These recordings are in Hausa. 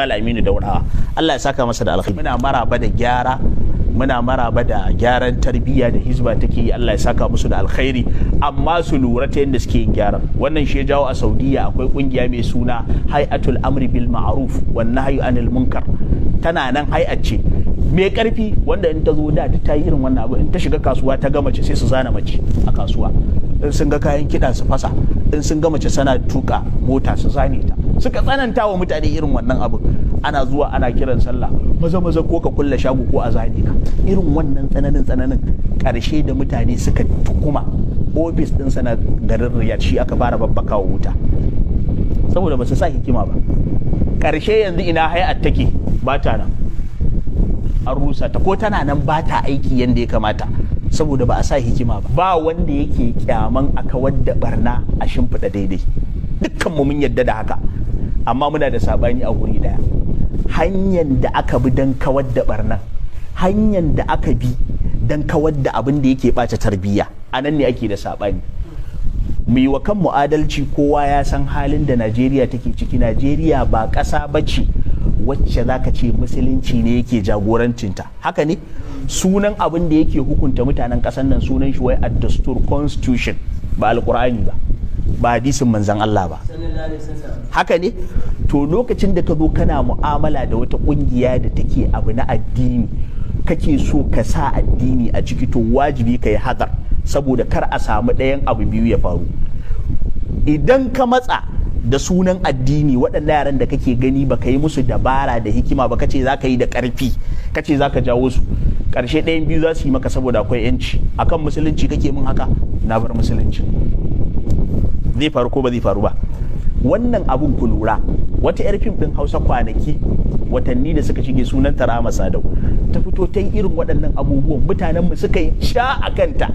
Malam Aminu Daurawa, Allah ya saka masa da alkhairi. Muna maraba da gyara, muna maraba da gyaran tarbiyya da Hizba take yi. Allah ya saka musu da alkhairi, amma su lura ta yadda suke yin gyaran. Wannan shi ya jawo a Saudiya akwai kungiya mai suna Hay'atul Amri bil Ma'ruf wan Nahyi anil Munkar. Tana nan, hay'at ce mai karfi, wanda in ta zo da ta yi irin wannan abu, in ta shiga kasuwa ta ga mace, sai su zana mace a kasuwa. In sun ga kayan kiɗa, su fasa. In sun ga mace sana tuka mota, su zane ta. Suka tsananta wa mutane irin wannan abu. Ana zuwa ana kiran sallah, maza maza ko ka kulle shago ko a zane ka. Irin wannan tsananin tsananin, karshe da mutane suka tukuma, ofis ɗinsa na garin Riyadh shi aka fara babbakawa wuta, saboda ba su sa hikima ba. Karshe yanzu ina hay'at take? Ba ta nan, an rusa ta, ko tana nan ba ta aiki yadda ya kamata, saboda ba a sa hikima ba. Ba wanda yake kyaman a kawar da barna a shimfiɗa daidai, dukkan mu mun yadda da haka. Amma muna da sabani a wuri daya: hanyar da aka bi don kawar da barnan, hanyar da aka bi don kawar da abin da yake ɓata tarbiyya, a nan ne ake da sabani. Mu yi wa kanmu adalci, kowa ya san halin da Najeriya take ciki. Najeriya ba ƙasa ba ce wacce za ka ce Musulunci ne yake jagorancinta. Haka ne? Sunan abin da yake hukunta mutanen ƙasar nan, sunan shi wai ad-dastur, constitution, ba Alƙur'ani ba, ba hadisin Manzan Allah ba. Haka ne? To, lokacin da ka zo kana mu'amala da wata ƙungiya da take abu na addini, kake so ka sa addini a ciki, to wajibi ka yi hadar, saboda kar a samu ɗayan abu biyu ya faru. Idan ka matsa da sunan addini, waɗannan yaran da kake gani, ba ka yi musu dabara da hikima ba, kace za ka yi da ƙarfi, kace za ka jawo su, ƙarshe ɗayan biyu za su yi maka, saboda akwai yanci. Akan Musulunci kake min haka? Na bar Musulunci. Zai faru ko ba zai faru ba? Wannan abun ku lura, wata yar fim din Hausa kwanaki, watanni da suka shige, sunan ta Rahama Sadau, ta fito ta yi irin waɗannan abubuwan. Mutanen mu suka yi ca a kanta,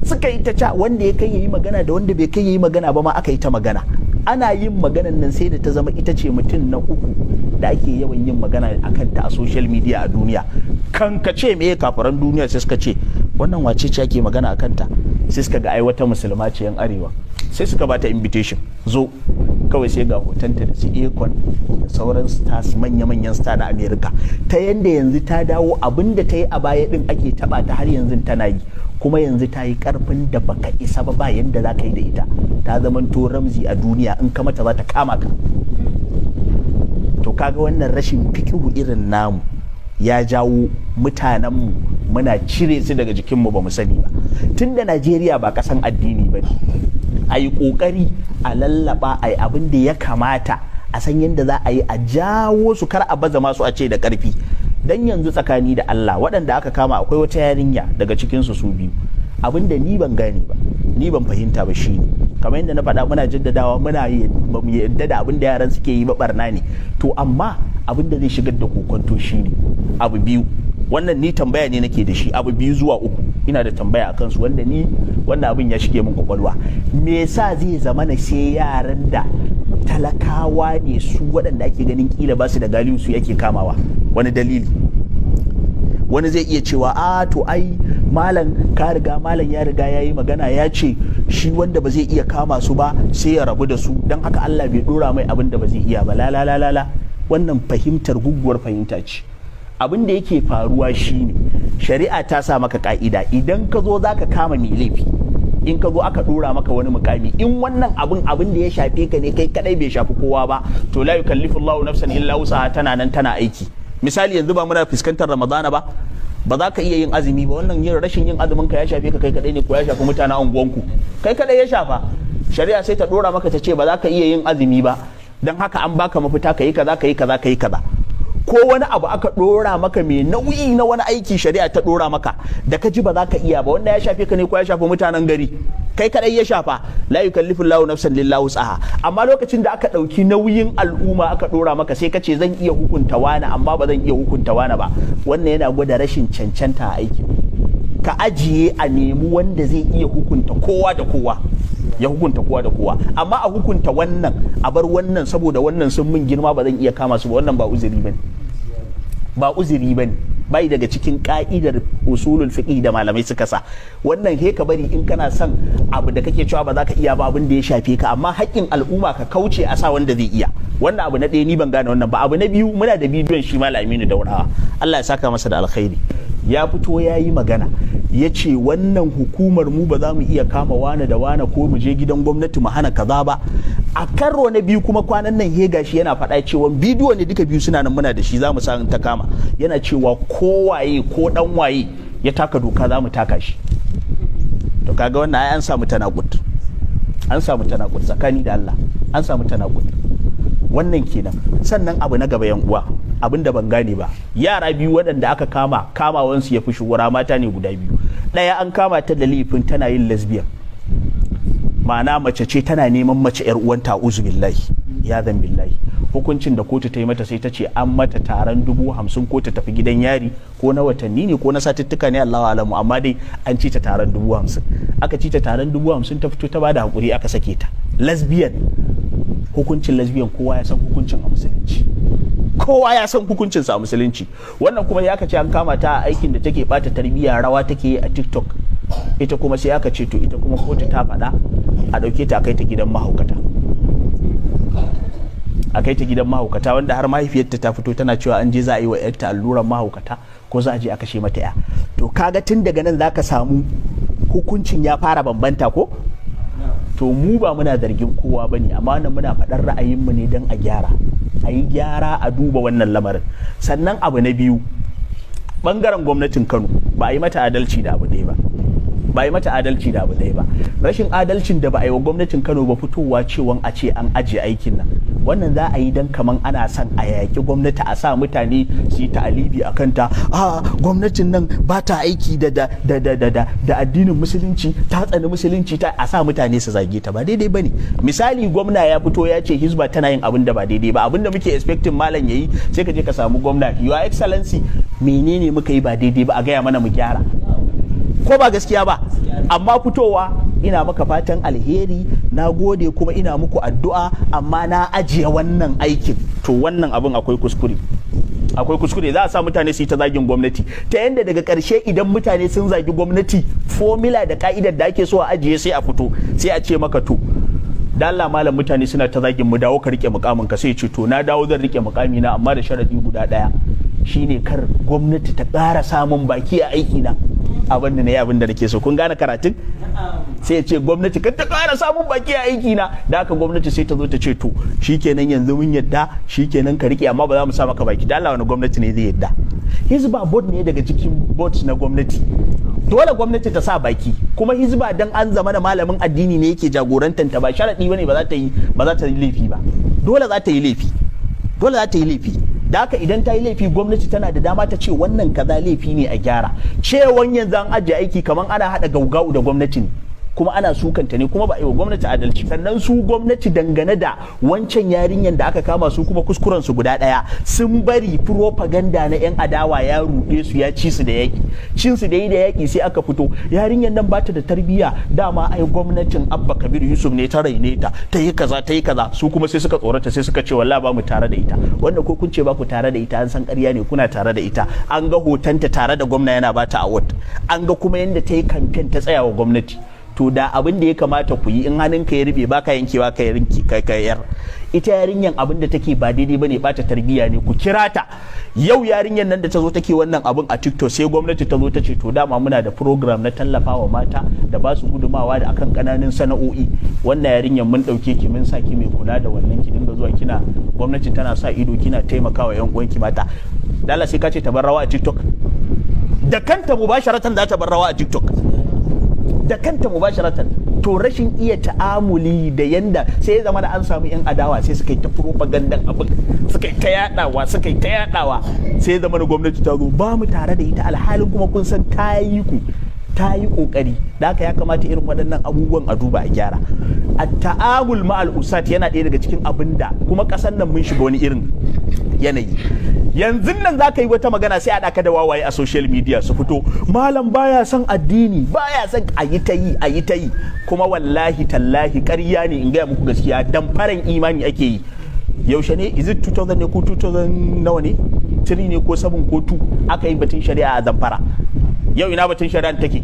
suka yi ta ca. Wanda ya kai yayi magana da wanda bai kai yayi magana ba ma, aka yi ta magana. Ana yin maganan nan, sai da ta zama ita ce mutum na uku da ake yawan yin magana a kanta a social media a duniya. Kan ka ce me, kafaran duniya sai suka ce, "Wannan wace ce ake magana a kanta?" Sai suka ga ai wata musulma ce yan arewa. Sai suka bata invitation, zo kawai. Sai ga hotonta da su Akon da sauran stars, manya-manyan star na America. Ta yanda yanzu ta dawo, abinda ta yi a baya din ake taba ta, har yanzu tana yi. Kuma yanzu ta yi karfin da baka isa ba, ba yanda za ka yi da ita. Ta zamanto ramzi a duniya, in ka mata za ta kama ka. To, kaga wannan rashin fikihu irin namu ya jawo mutanenmu muna cire su daga jikinmu ba mu sani ba. Tun da Najeriya ba kasan addini ba ne, a yi kokari a lallaba, a yi abin da ya kamata, a san yadda za a yi a jawo su, kar a baza masu a ce da karfi. Dan yanzu tsakani da Allah, waɗanda aka kama, akwai wata yarinya daga cikinsu su biyu. Abin da ni ban gane ba, ni ban fahimta ba shine, kamar yadda na faɗa, muna jaddadawa, muna ba mu yadda da abin da yaran suke yi ba, barna ne. To, amma abin da zai shigar da kokonto shine abu biyu. Wannan ni tambaya ne nake da shi, abu biyu zuwa uku ina da tambaya a kansu, wanda ni wannan abin ya shige min kwakwalwa. Me yasa zai zama na sai yaran da talakawa ne su, waɗanda ake ganin kila ba su da galihu, su yake kamawa? Wani dalili? Wani zai iya cewa, "A to ai malam, ka riga malam ya riga ya yi magana, ya ce shi wanda ba zai iya kama su ba sai ya rabu da su, don haka Allah bai dora mai abin da ba zai iya ba." La la la la, wannan fahimtar guguwar fahimta ce. Abin da yake faruwa shine, shari'a ta sa maka ka'ida: idan ka zo zaka kama mai laifi, in ka zo aka dora maka wani mukami, in wannan abin abin da ya shafe ka ne kai kadai, bai shafi kowa ba, to la yukallifu Allahu nafsan illa wusaha tana nan tana aiki. Misali, yanzu ba muna fuskantar Ramadana ba? Ba za ka iya yin azumi ba. Wannan yin rashin yin azumin ka ya shafe ka kai kadai ne, ko ya shafi mutanen unguwanku? Kai kadai ya shafa. Shari'a sai ta dora maka, ta ce ba za ka iya yin azumi ba, don haka an baka mafita: ka yi kaza, ka yi kaza, ka yi kaza. Ko wani abu aka dora maka mai nauyi na wani aiki, shari'a ta dora maka, da ka ji ba za ka iya ba, wanda ya shafe ka ne ko ya shafi mutanen gari? Kai kadai ya shafa. La yukallifu Allahu nafsan illa wus'aha. Amma lokacin da aka dauki nauyin al'umma aka dora maka, sai ka ce zan iya hukunta wani amma ba zan iya hukunta wani ba, wannan yana gwada rashin cancanta a aikin. Ka ajiye, a nemi wanda zai iya hukunta kowa da kowa, ya hukunta kowa da kowa. Amma a hukunta wannan, a bar wannan, saboda wannan sun min girma ba zan iya kama su ba, wannan ba uzuri bane, ba uzuri bane. Bai daga cikin ka'idar usulul fiqh da malamai suka sa. Wannan he ka bari in kana son abu da kake cewa ba za ka iya ba, abin da ya shafe ka, amma haƙƙin al'umma ka kauce a sa wanda zai iya. Wannan abu na ɗaya, ni ban gane wannan ba. Abu na biyu, muna da bidiyon shi Malam Aminu Daurawa, Allah ya saka masa da alkhairi, ya fito ya yi magana, ya ce wannan hukumar mu ba za mu iya kama wane da wane ko mu je gidan gwamnati mu hana kaza ba. A karo na biyu kuma kwanan nan he gashi yana faɗa cewa, bidiyo ne duka biyu suna nan, muna da shi, za mu sa ta kama, yana cewa kowaye ko dan waye ya taka doka za mu taka shi. To kaga wannan ai an samu tanakut, an samu tanakut tsakani da Allah, an samu tanakut. Wannan kenan. Sannan abu na gaba, yan uwa, abin da ban gane ba, yara biyu waɗanda aka kama, kamawansu ya fi shuhura, mata ne guda biyu. Ɗaya an kama ta da laifin tana yin lesbian, ma'ana mace ce tana neman mace yar uwanta, uzu billahi ya zan billahi. Hukuncin da kotu ta yi mata, sai ta ce an mata taron 50,000 ko ta tafi gidan yari, ko na watanni ne ko na satuttuka ne, Allahu alamu, amma dai an ci ta taron 50,000. Aka ci ta taron 50,000, ta fito ta bada hakuri, aka sake ta. Lesbian, hukuncin lesbian kowa ya san hukuncin a musulunci, kowa ya san hukuncin sa a musulunci. Wannan kuma ya ce an kama ta a aikin da take bata tarbiyya, rawa take yi a TikTok. Ita kuma sai aka ce to ita kuma kotu ta faɗa a ɗauke ta a kai ta gidan mahaukata, a kai ta gidan mahaukata, wanda har mahaifiyarta ta fito tana cewa an je za a yi wa yarta alluran mahaukata ko za a je a kashe mata ya. To kaga tun daga nan zaka samu hukuncin ya fara bambanta ko? To mu ba muna zargin kowa bane, amma wannan muna faɗar ra'ayinmu ne don a gyara, a yi gyara, a duba wannan lamarin. Sannan abu na biyu, bangaren gwamnatin Kano, ba a yi mata adalci da abu ɗaya ba, ba a yi mata adalci da abu ɗaya ba. Rashin adalcin da ba a yi wa gwamnatin Kano ba, fitowa cewan a ce an ajiye aikin nan, wannan za a yi dan kaman ana son a yaƙi gwamnati, a sa mutane su yi ta'alibi a kanta, a gwamnatin nan ba ta aiki da addinin musulunci, ta tsani musulunci, ta a sa mutane su zage ta. Ba daidai bane. Misali, gwamna ya fito ya ce Hizba tana yin abin da ba daidai ba, abin da muke expecting malam yayi, sai ka je ka samu gwamna, "Your Excellency, menene muka yi ba daidai ba? A gaya mana mu gyara." Ko ba gaskiya ba? Amma fitowa, "Ina maka fatan alheri, na gode, kuma ina muku addu'a, amma na ajiye wannan aikin," to wannan abin akwai kuskure, akwai kuskure. Za a sa mutane su yi ta zagin gwamnati, ta yanda daga ƙarshe idan mutane sun zagi gwamnati, formula da ka'idar da ake so a ajiye, sai a fito sai a ce maka, "To da Allah malam, mutane suna ta zagin mu, dawo ka rike mukamin ka." Sai ce, "To na dawo, zan rike mukami na, amma da sharadi guda daya, shine kar gwamnati ta ƙara samun baki a aiki na, abin da na yi, abin da nake so." Kun gane karatun? Sai ya ce gwamnati kar ta ƙara samun baki a aiki na. Da haka gwamnati sai ta zo ta ce, "To shikenan, yanzu mun yadda, shikenan ka rike, amma ba za mu sa maka baki." Da Allah, wani gwamnati ne zai yadda? Hizba board ne daga cikin boards na gwamnati, dole gwamnati ta sa baki. Kuma Hizba, dan an zama da malamin addini ne yake jagorantar ta, ba sharadi bane ba za ta yi laifi ba. Dole za ta yi laifi, dole za ta yi laifi. Da haka idan ta yi laifi, gwamnati tana da dama ta ce wannan kaza laifi ne, a gyara. Cewan yanzu an ajiye aiki, kamar ana haɗa gaugau da gwamnati ne, kuma ana sukanta ne, kuma ba a yi wa gwamnati adalci. Sannan su gwamnati, dangane da wancan yarinyan da aka kama, su kuma kuskuren su guda ɗaya, sun bari propaganda na yan adawa ya ruɗe su, ya ci su da yaƙi. Cin su da yi da yaƙi, sai aka fito, yarinyan nan bata da tarbiyya, dama ai gwamnatin Abba Kabir Yusuf ne ta raine ta, ta yi kaza, ta yi kaza. Su kuma sai suka tsorata, sai suka ce wallahi ba mu tare da ita. Wanda ko kun ce ba ku tare da ita, an san ƙarya ne, kuna tare da ita. An ga hotonta tare da gwamna yana bata award, an ga kuma yadda ta yi kamfen ta tsaya wa gwamnati. To da abin da ya kamata ku yi, in hannunka ya rube baka yankewa ka rinki ka yar. Ita yarinyan, abin da take ba daidai bane, bata tarbiyya ne, ku kira ta. Yau yarinyan nan da ta zo take wannan abin a TikTok, sai gwamnati ta zo ta ce, "To dama muna da program na tallafawa mata da ba su gudumawa da akan kananan sana'o'i. Wannan yarinyan mun dauke ki, mun sa ki mai kula da wannan, ki dinga zuwa kina, gwamnati tana sa ido, kina taimakawa yan uwanki mata." Dala sai ka ce ta bar rawa a TikTok, da kanta mubasharatan za ta bar rawa a TikTok, da kanta mubasharatan. To rashin iya ta'amuli da yanda sai ya zama da an samu yan adawa, sai suka yi ta propagandan abin, suka yi ta yadawa, suka yi ta yadawa, sai ya zama da gwamnati ta zo, ba mu tare da ita, alhalin kuma kun san ta yi ku ta yi kokari. Da haka ya kamata irin waɗannan abubuwan a duba a gyara. A ta'amul ma'al usat yana ɗaya daga cikin abin da kuma ƙasar nan mun shiga wani irin yanayi. Yanzu nan za ka yi wata magana, sai a ɗaka da wawaye a social media su fito, "Malam baya son addini, baya son," a yi ta yi, a yi ta yi. Kuma wallahi tallahi ƙarya ne. In gaya muku gaskiya, damfaran imani ake yi. Yaushe ne? Is it 2000 ne ko 2000 nawa ne, 3 ne ko 7 ko 2 aka yi batun shari'a a Zamfara? Yau ina batun shari'a take?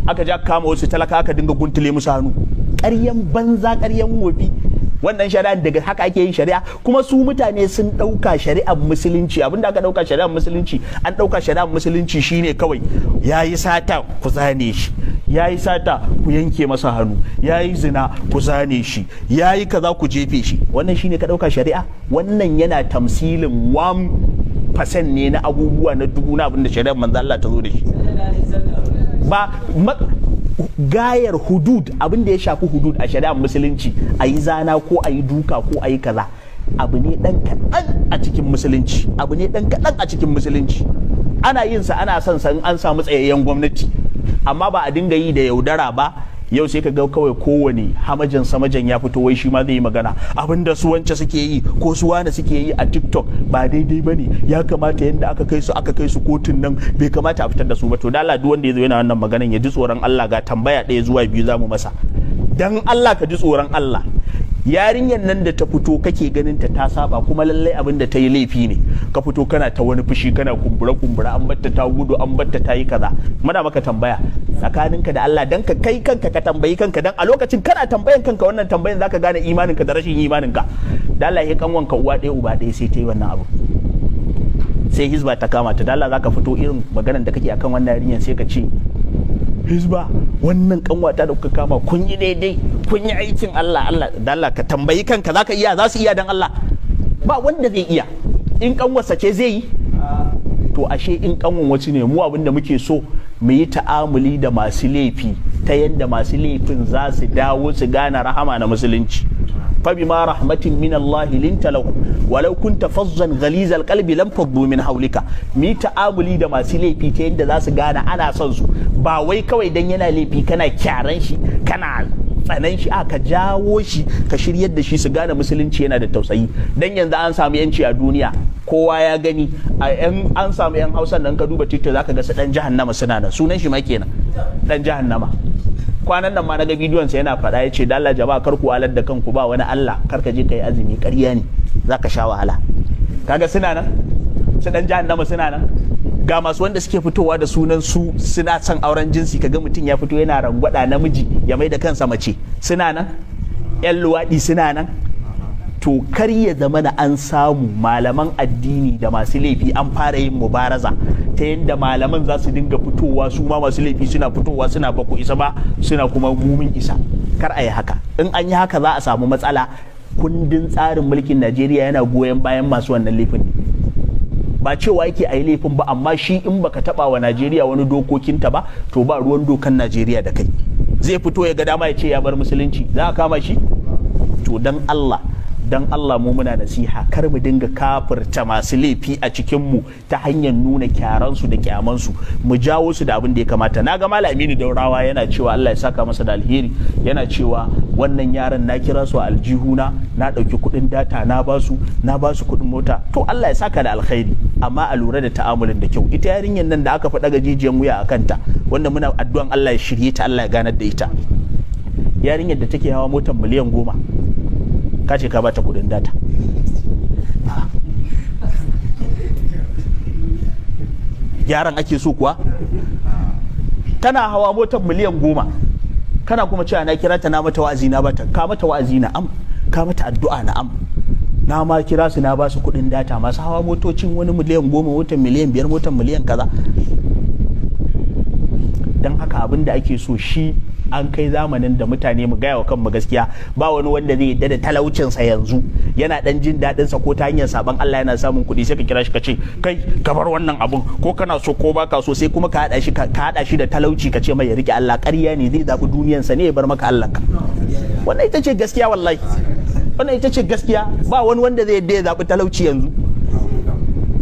Aka ja kama wasu talaka, aka dinga guntule musu hannu. Ƙaryan banza, ƙaryan wofi. Wannan shari'a daga haka ake yin shari'a. Kuma su mutane sun ɗauka shari'ar musulunci, abinda aka ɗauka shari'ar musulunci, an ɗauka shari'ar musulunci shine kawai yayi sata ku zane shi, yayi sata ku yanke masa hannu, yayi zina ku zane shi, yayi kaza ku jefe shi. Wannan shine ka ɗauka shari'a. Wannan yana tamsilin 1% ne na abubuwa na dubu na abinda shari'ar manzo Allah ta zo da shi. Ba gayar hudud, abin da ya shafi hudud a shari'ar musulunci, a yi zana ko a yi duka ko a yi kaza, abu ne dan kaɗan a cikin musulunci. Abu ne dan kaɗan a cikin musulunci. Ana yin sa, ana son sa in an samu tsayayyen gwamnati, amma ba a dinga yi da yaudara ba. Yau sai ka ga kawai kowane hamajan samajan ya fito, wai shi ma zai yi magana. Abin da su wance suke yi ko su wane suke yi a TikTok ba daidai ba ne, ya kamata yadda aka kai su, aka kai su kotun nan, bai kamata a fitar da su ba. To dala, duk wanda ya zo yana wannan maganan ya ji tsoron Allah. Ga tambaya ɗaya zuwa biyu za mu masa. Dan Allah ka ji tsoron Allah. Yarinyar nan da ta fito, kake ganin ta ta saba, kuma lallai abin da ta yi laifi ne, ka fito kana ta wani fushi, kana kumbura kumbura, an batta ta gudu, an batta ta yi kaza. Muna maka tambaya tsakaninka da Allah, dan ka kai kanka ka tambayi kanka, dan a lokacin kana tambayan kanka wannan tambayan zaka gane imaninka da rashin imaninka. Da Allah ya kanwanka uwa ɗaya uba ɗaya sai ta yi wannan abu, sai Hizba ta kama ta. Da Allah zaka fito irin maganar da kake akan wannan yarinyar sai ka ce, "Hizba, wannan kanwata da kuka kama kun yi daidai, kun yi aikin Allah"? Allah da Allah ka tambayi kanka, zaka iya? Za su iya? Dan Allah, ba wanda zai iya. In kanwarsa ce zai yi? To ashe in kanwan wasu ne, mu abin da muke so mu yi ta'amuli da masu laifi ta yadda masu laifin za su dawo su gane rahama na musulunci. فبما رحمة من الله لنت لهم ولو كنت فظا غليظ القلب لانفضوا من حولك. Mi ta'amuli da masu laifi ta yadda za su gane ana son su, ba wai kawai dan yana laifi kana kyaran shi, kana tsanan shi. A ka jawo shi, ka shiryar da shi, su gane musulunci yana da tausayi. Dan yanzu an samu yanci a duniya, kowa ya gani. A yan an samu yan Hausan nan, ka duba TikTok zaka ga su Dan Jahannama suna nan, sunan shi ma kenan, Dan Jahannama. Kwanan nan ma na ga bidiyon sa yana faɗa, ya ce, "Da Allah jama'a, kar ku wahalar da kanku, ba wani Allah, kar ka je kai azumi, ƙarya ne, zaka sha wahala." Kaga suna nan, su Dan Jahannama suna nan. Ga masu wanda suke fitowa da sunan su suna son auren jinsi, kaga mutum ya fito yana rangwada namiji ya mai da kansa mace, suna nan. Yan luwaɗi suna nan. To kar ya zama na an samu malaman addini da masu laifi an fara yin mubaraza ta yadda malaman za su dinga fitowa, su ma masu laifi suna fitowa suna ba ku isa ba, suna kuma mumin isa. Kar a yi haka. In an yi haka za a samu matsala. Kundin tsarin mulkin Najeriya yana goyon bayan masu wannan laifin ne. Ba cewa yake a yi laifin ba, amma shi in baka taba wa Najeriya wani dokokinta ba, to ba ruwan dokan Najeriya da kai. Zai fito ya ga dama ya ce ya bar musulunci, za a kama shi? To dan Allah, dan Allah, mu muna nasiha, kar mu dinga kafirta masu laifi a cikin mu ta hanyar nuna kyaransu da kyamansu. Mu jawo su da abin da ya kamata. Na ga Malam Aminu Daurawa yana cewa, Allah ya saka masa da alheri, yana cewa wannan yaran na kira su a aljihuna, na ɗauki kuɗin data na basu, na basu kuɗin mota. To Allah ya saka da alkhairi, amma a lura da ta'amulin da kyau. Ita yarinyar nan da aka faɗa jijiyan wuya a kanta, wanda muna addu'an Allah ya shirye ta, Allah ya ganar da ita, yarinyar da take hawa motar miliyan 10, ka ce ka bata kudin data. Gyaran ake so kuwa? Tana hawa motar miliyan 10, kana kuma cewa na kira ta na mata wa'azi, na bata. Ka mata wa'azi, na'am. Ka mata addu'a, na'am. Na ma kira su na ba su kudin data, masu hawa motocin wani miliyan 10, motar miliyan 5, motar miliyan kaza. Don haka abin da ake so shi, an kai zamanin da mutane mu gaya wa kanmu gaskiya. Ba wani wanda zai yadda da talaucinsa yanzu. Yana dan jin daɗinsa ko ta hanyar saban Allah yana samun kuɗi, sai ka kira shi ka ce, "Kai, ka bar wannan abun, ko kana so ko baka so." Sai kuma ka hada shi da talauci, ka ce mai ya rike Allah. Ƙarya ne, zai zabi duniyansa ne ya bar maka Allah ka. Wannan ita ce gaskiya, wallahi wannan ita ce gaskiya. Ba wani wanda zai yadda ya zabi talauci yanzu.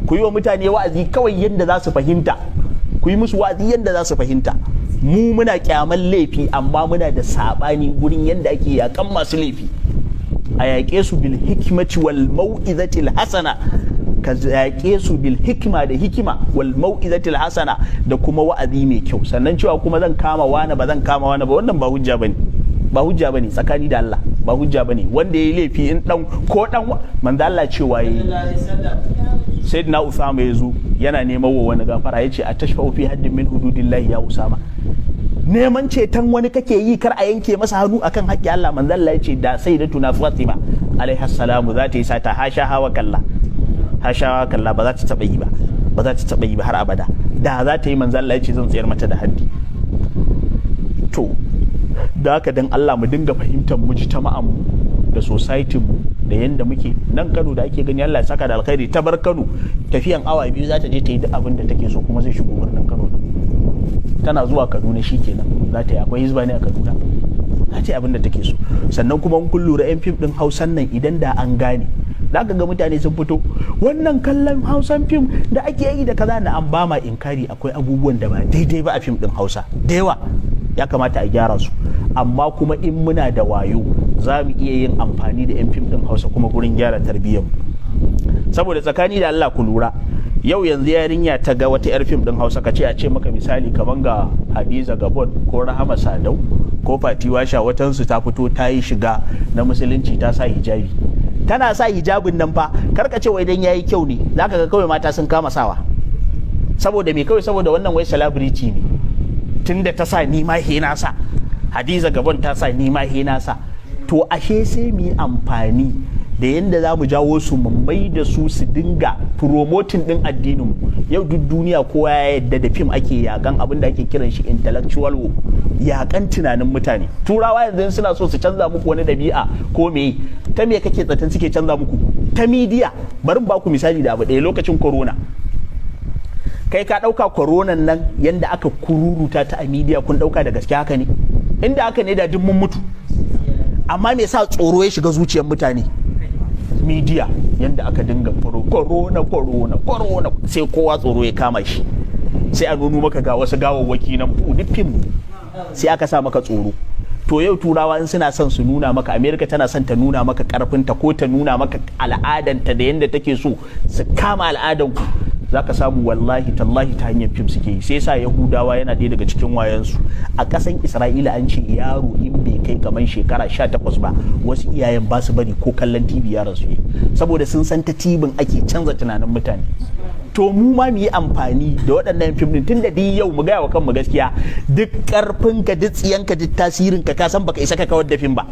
Ku yi wa mutane wa'azi kawai yadda za su fahimta. Ku yi musu wa'azi yadda za su fahimta. Mu muna kyaman laifi, amma muna da sabani gurin yadda ake yakan masu laifi. A yaƙe su bil hikmati wal mau'izati hasana. Ka yaƙe su bil hikma, da hikima, wal mau'izati hasana, da kuma wa'azi mai kyau. Sannan cewa kuma zan kama wani, ba zan kama wani ba, wannan ba hujja bane, ba hujja bane tsakani da Allah. Ba hujja bane. Wanda yayi laifi in dan ko dan manzo Allah cewa yayi, Sayyidina Usama ya zo yana neman wa wani gafara, yace a tashfa'u fi haddin min hududillahi ya Usama, neman ceton wani kake yi kar a yanke masa hannu akan haƙƙi Allah. Manzo Allah yace da Sayyidatuna Fatima alaiha salamu za ta yi sata, hasha hawa kalla, hasha hawa kalla, ba za ta taba yi ba, ba za ta taba yi ba har abada. Da za ta yi, manzo Allah yace zan tsayar mata da haddi. To da haka dan Allah mu dinga fahimtar mujtama'an mu da society mu da yanda muke nan. Kano da ake gani, Allah ya saka da alkhairi, ta bar Kano tafiyan awa 2 za ta je ta yi duk abin da take so, kuma zai shigo birnin Kano. Tana zuwa Kaduna shikenan za ta yi. Akwai hizba ne a Kaduna? Za ta yi abin da take so. Sannan kuma in kun lura, yan fim din Hausan nan, idan da an gane, za ka ga mutane sun fito wannan kallon Hausan fim da ake yi da kaza na an ba ma inkari. Akwai abubuwan da ba daidai ba a fim din Hausa da yawa, ya kamata a gyara su. Amma kuma in muna da wayo, za mu iya yin amfani da 'yan fim din Hausa kuma gurin gyara tarbiyyar mu. Saboda tsakani da Allah, ku lura, yau yanzu yarinya ta ga wata 'yar fim din Hausa, ka ce a ce maka misali kaman ga Hadiza Gabon ko Rahama Sadau ko Fati Washa, watansu ta fito ta yi shiga na musulunci, ta sa hijabi. Tana sa hijabin nan fa, kar ka ce wai dan yayi kyau ne. Zaka ga kawai mata sun kama sawa. Saboda me? Kawai saboda wannan wai celebrity ne, tunda ta sa ni ma he na sa. Hadiza Gabon ta sa, ni ma he na sa. To ashe sai mu yi amfani da yadda za mu jawo su, mu mai da su su dinga promoting din addinin mu. Yau duk duniya kowa ya yadda da fim ake yakan abin da ake kiran shi intellectual war, yakan tunanin mutane. Turawa yanzu suna so su canza muku wani dabi'a ko me, ta me kake zaton suke canza muku? Ta media. Bari ba ku misali da abu ɗaya. Lokacin corona, kai ka ɗauka koronan nan yanda aka kururuta ta a media, kun ɗauka da gaske haka ne? Inda haka ne, da duk mun mutu. Amma me sa tsoro ya shiga zuciyar mutane? Media, yanda aka dinga corona, corona, corona, sai kowa tsoro ya kama shi. Sai a nuno maka ga wasu gawawwaki nan, duk fim, sai aka sa maka tsoro. To yau Turawa in suna son su nuna maka, America tana son ta nuna maka karfinta ko ta nuna maka al'adanta da yanda take so su kama al'adanku, za ka samu wallahi tallahi ta hanyar fim suke yi. Sai sa Yahudawa yana ɗaya daga cikin wayansu a ƙasan Isra'ila, an ce yaro in bai kai kamar shekara 18 ba, wasu iyayen ba su bari ko kallon TV yaron su yi, saboda sun san ta tibin ake canza tunanin mutane. To mu ma mu yi amfani da waɗannan fim din, tunda dai yau mu gaya wa kanmu gaskiya, duk ƙarfin ka, duk tsiyanka, duk tasirin ka, ka san baka isa ka kawar da fim ba.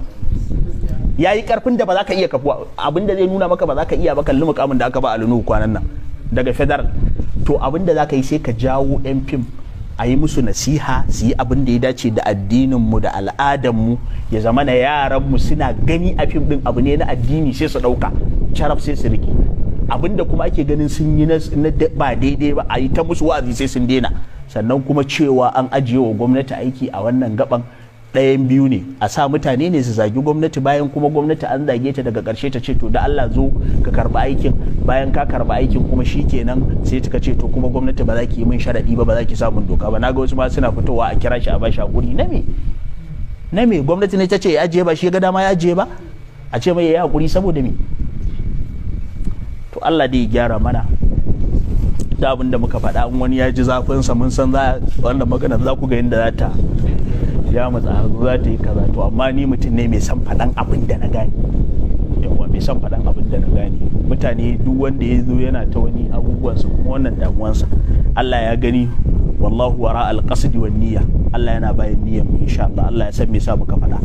Yayi karfin da ba za ka iya kafuwa. Abinda zai nuna maka ba za ka iya ba, kalli mukamin da aka ba Alinu kwanan nan daga federal. To abinda za ka yi, sai ka jawo 'yan fim, a yi musu nasiha su yi abin da ya dace da addininmu da al'adanmu, ya zama na yaranmu suna gani a fim din abu ne na addini, sai su ɗauka caraf, sai su riƙe. Abinda kuma ake ganin sun yi na ba daidai ba, a yi ta musu wa'azi sai sun daina. Sannan kuma cewa an ajiye wa gwamnati aiki a wannan gaban, ɗayan biyu ne: a sa mutane ne su zagi gwamnati, bayan kuma gwamnati an zage ta, daga ƙarshe ta ce to da Allah zo ka karɓi aikin. Bayan ka karɓi aikin kuma shikenan, sai ta ce to kuma gwamnati ba za ki yi min sharaɗi ba, ba za ki sa min doka ba. Naga wasu ma suna fitowa a kira shi a bashi hakuri. Na me? Na me? Gwamnati ne ta ce ya ajiye, ba shi ya ga dama ya ajiye ba. A ce mai ya yi hakuri saboda me? To Allah dai ya gyara mana. Da abin da muka faɗa, in wani ya ji zafinsa, mun san za wannan magana za ku ga yadda za ta ya matsa, za ta yi kaza. To amma ni mutum ne mai son faɗan abin da na gane. Yawa, mai son faɗan abin da na gane. Mutane duk wanda ya zo yana ta wani abubuwansa, kuma wannan damuwansa, Allah ya gani. Wallahu wara al-qasdi wan niyya. Allah yana bayan niyyar mu insha Allah. Allah ya san me yasa muka faɗa.